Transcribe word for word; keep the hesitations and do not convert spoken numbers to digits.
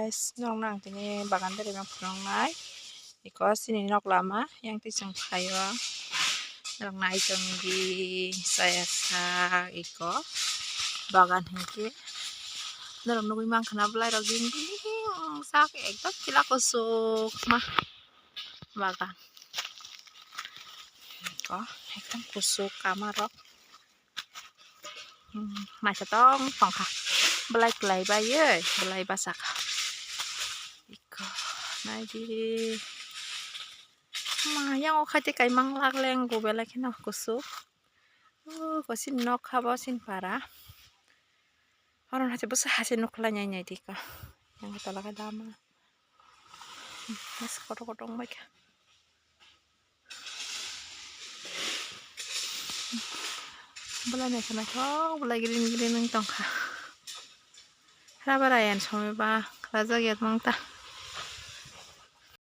Guys, norokno ang tini bagan dere ma phunuknai. Iko chini nok lama yang twi chwng phaio. Norok nai tongdi chaya sak iko bagan hinkhe. Norok nugwi mankha na bwlairok ding ding sak ekdom kila kuchuk ma bagan. Iko ekdom kuchuk kamarok. Hmm, naithothok tongkha. Belai kwlai bai ye, belai bachakha. Iko, naidi. Ma, yang o khaite kaimang lak leng go belai kheno kusu. O, kosi nok khabo sin para. Oro hache bwsa hache nuk lai nai nai di ko. Yang tola ka dama. Mas kotor kotor wng bai kha. Belai naithok naithok belai green green wng tongkha. Rubber ayan somoi ba rajak ya tongta.